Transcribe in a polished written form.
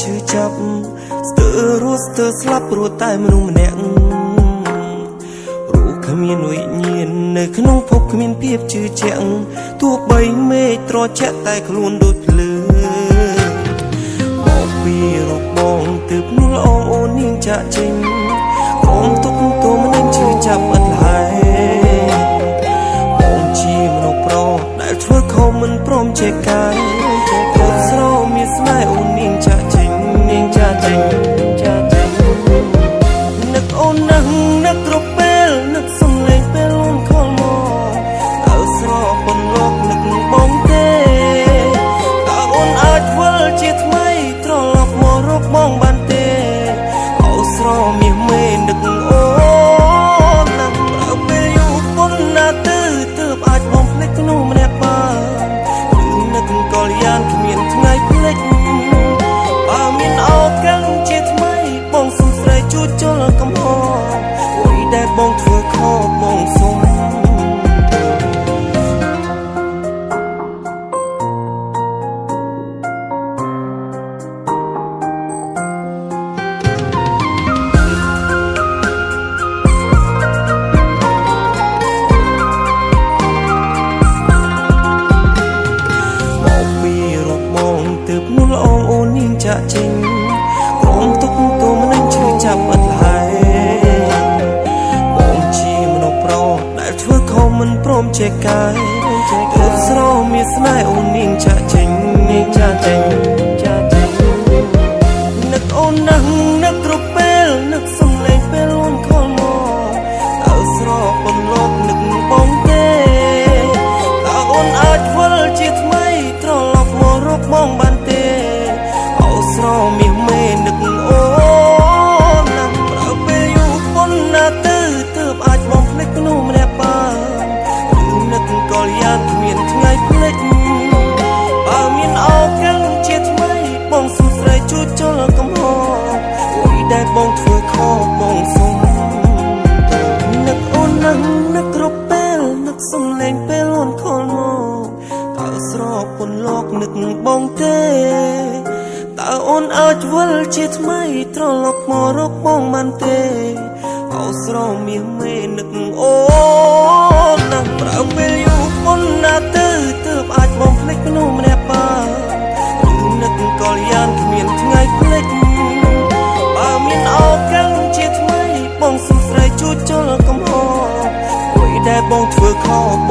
ឈឺចាប់ស្ទើររស់ស្ទើរស្លាប់ព្រោះតែមនុស្សម្នាក់ព្រោះគ្មានវិញ្ញាណនៅក្នុងភពគ្មានភាពជឿជាក់ទោះបីមេឃត្រជាក់តែខ្លួនដូចភ្លើងមកពីរកបងទើបនោះល្អងអូននាងចាក់ចេញក្រុមទុកទោមនឹងឈឺចាប់ឥតហើយបងជាមនុស្សប្រុសដែលធ្វើខុសមិនព្រមជាកាយទើបស្រមានស្នេហ៍អូននាងចាក់ចេញនាងចាក់ចេញចាក់ចេញនឹកអូននឹងនឹកគ្រប់ពេលនឹកសំឡេងពេលអូនខលមកតើស្រពន្លកនឹកបងទេតើអូនអាចវិលជាថ្មីត្រឡប់មករកបងបានទេអោស្រមាសមេនឹកអូនណាស់ប្រើពេលយូរប៉ុណ្ណាទៅទើបអាចបំភ្លេចក្នុងម្នាក់បានឬនឹកកលយានគ្មានថ្ងៃភ្លេចបើមានឱកាសជាថ្មីបងសុំស្រីជួជុលកំហុសអ្វីដែលបងធ្វើខុសបងសុំ មកពីរកបងទើបនោះល្អងអូននាងចាក់ចេញក្រុមទុកទោមនឹងឈឺចាប់ឥតហើយបងជាមនុស្សប្រុសដែលធ្វើខុសមិនព្រមជាកាយទើបស្រមានស្នេហ៍អូននាងចាក់ចេញនាងចាក់ចេញចាក់ចេញនឹកអូនណាស់នឹកគ្រប់ពេលនឹកសំឡេងពេលអូនខលមកតើស្រពន្លកនឹកបងទេតើអូនអាចវិលជាថ្មីត្រឡប់មករកបងបានទេអោស្រមាសមេនឹកអូនណាស់ប្រើពេលយូរប៉ុណ្ណាទៅទើបអាចបំភ្លេចក្នុងម្នាក់បានឬនឹកកលយានគ្មានថ្ងៃភ្លេចបើមានឱកាសជាថ្មីបងសុំស្រីជួជុលកំហុសអ្វីដែលបងធ្វើខុសបងសុំនឹកអូននឹងនឹកគ្រប់ពេលនឹកសំឡេងពេលអូនខលមកតើស្រពន្លកនឹកបងទេតើអូនអាចវិលជាថ្មីត្រឡប់មករកបងបានទេអោស្រមាសមេនឹកអូនណាស់ប្រើពេលយូរប៉ុណ្ណាទៅទើបអាចបំភ្លេចមនុស្សម្នាក់បានឬនឹកកលយានគ្មានថ្ងៃភ្លេចបើមានឱកាសជាថ្មីបងសុំស្រីជួជុលកំហុសអ្វីដែលបងធ្វើខុសប